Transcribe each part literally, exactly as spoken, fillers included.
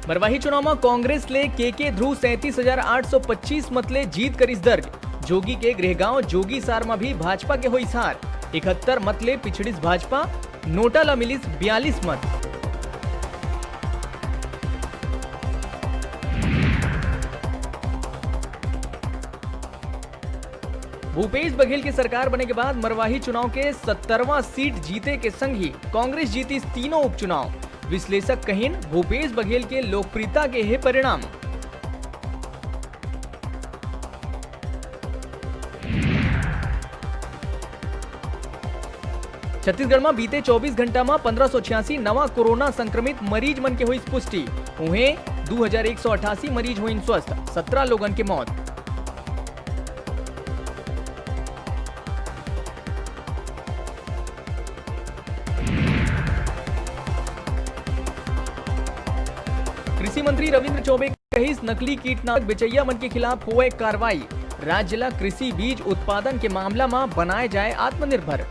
मरवाही चुनाव म कांग्रेस ले के के ध्रुव सैंतीस हजार आठ सौ पच्चीस मत ले जीत करिस दर्ज। जोगी के गृहगांव जोगीसार म भी भाजपा के होइस हार। इकहत्तर मत ले पिछड़िस भाजपा, नोटा ल मिलिस बयालीस मत। भूपेश बघेल के सरकार बने के बाद मरवाही चुनाव के सत्तरवां सीट जीते के संग ही कांग्रेस जीतिस तीनों उपचुनाव। विश्लेषक कहिन, भूपेश बघेल के लोकप्रियता के हे परिणाम। छत्तीसगढ़ म बीते चौबीस घंटा म पंद्रह सौ छियासी नवा कोरोना संक्रमित मरीज मन के होइस पुष्टि। उहें, दू हजार एक सौ अठासी मरीज होइन स्वस्थ, सत्रह लोगन के मौत। कृषि मंत्री रविंद्र चौबे कहिस, नकली कीटनाशक बेचइया मन के खिलाफ होवय कार्रवाई। राज्य ल कृषि बीज उत्पादन के मामला म बनाए जाए आत्मनिर्भर।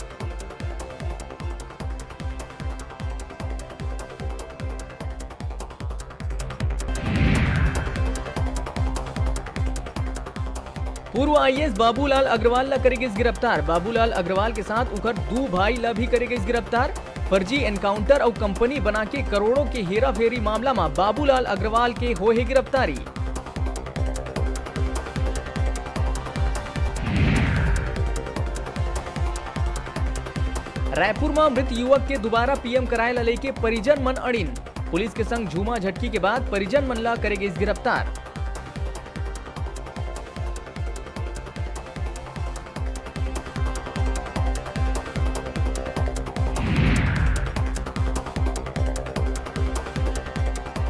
पूर्व आई ए एस बाबूलाल अग्रवाल ला करे गइस गिरफ्तार। बाबूलाल अग्रवाल के साथ उखर दू भाई ला भी करे गइस गिरफ्तार। फर्जी एनकाउंटर अउ कंपनी बना के करोड़ों के हेराफेरी मामला म बाबूलाल अग्रवाल के होए हे गिरफ्तारी। रायपुर म मृत युवक के दोबारा पी एम कराए ला लेके परिजन मन अड़िन। पुलिस के संग झूमा झटकी के बाद परिजन मन ला करे गइस गिरफ्तार।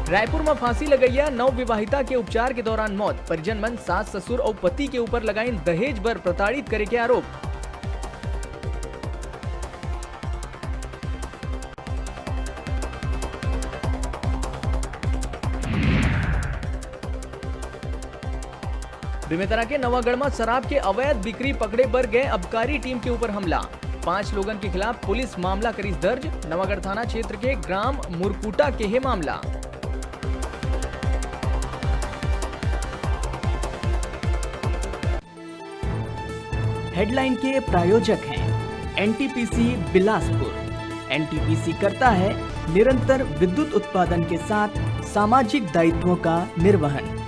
रायपुर म फांसी लगइया नव विवाहिता के उपचार के दौरान मौत। परिजन मन सास ससुर अउ पति के ऊपर लगाइन दहेज बर प्रताड़ित करे के आरोप। बेमेतरा के नवागढ़ म शराब के अवैध बिक्री पकड़े बर गए अबकारी टीम के ऊपर हमला। पांच लोगन के खिलाफ पुलिस मामला करिस दर्ज। नवागढ़ थाना क्षेत्र के ग्राम मुरकुटा के हे मामला। हेडलाइन के प्रायोजक हैं N T P C Bilaspur. N T P C करता है निरंतर विद्युत उत्पादन के साथ सामाजिक दायित्वों का निर्वहन।